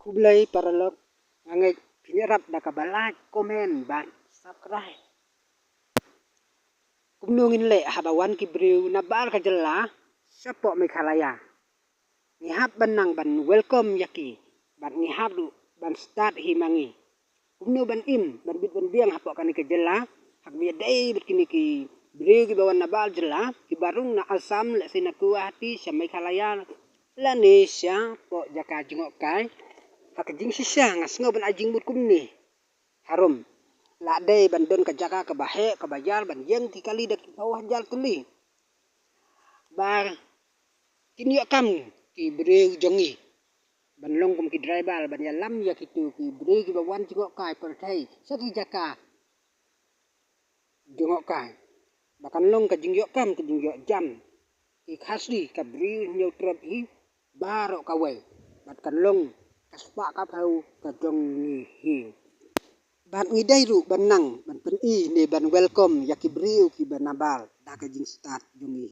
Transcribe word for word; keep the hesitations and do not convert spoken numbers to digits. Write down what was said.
Khublei paralok, nga ngeit phin ïarap da kaba like, comment bad subscribe. Kumno ngin leh haba wan ki briew na bar ka jylla shapoh Meghalaya? Ngi hap ban nang ban welcome ïa ki bad ngi hap ruh ban stad hi ma ngi. Kumno ban im ban bit ban biang hapoh kane ka jylla ha kaba ïadei bad kine ki briew kiba wan na bar jylla, kiba rung na Assam, lehse na Guwahati sha Meghalaya lane shapoh jaka jngohkai, ha ka jingshisha nga sngew ban ai jingmut kumne. Harum, la dei ban don ka jaka kaba heh kaba ïar ban ïeng ki kali da ki phew hajar tylli. Ba kin ïoh kam ki briew jong ngi ban long kum ki driver ban ïalam ïa kito ki briew kiba wan jngohkai pyrthei sha ki jaka jngohkai. Ba kan long ka jingïoh kam, ka jingïoh jam. Ki Khasi ka Bri Hynñiewtrep hi baroh kawei. Bad kan long ka spah ka phew ka jong ngi hi. Bad ngi dei ruh ban nang ban pyni ne ban welcome ïa ki briew kiba na bar da ka jingstad jong ngi.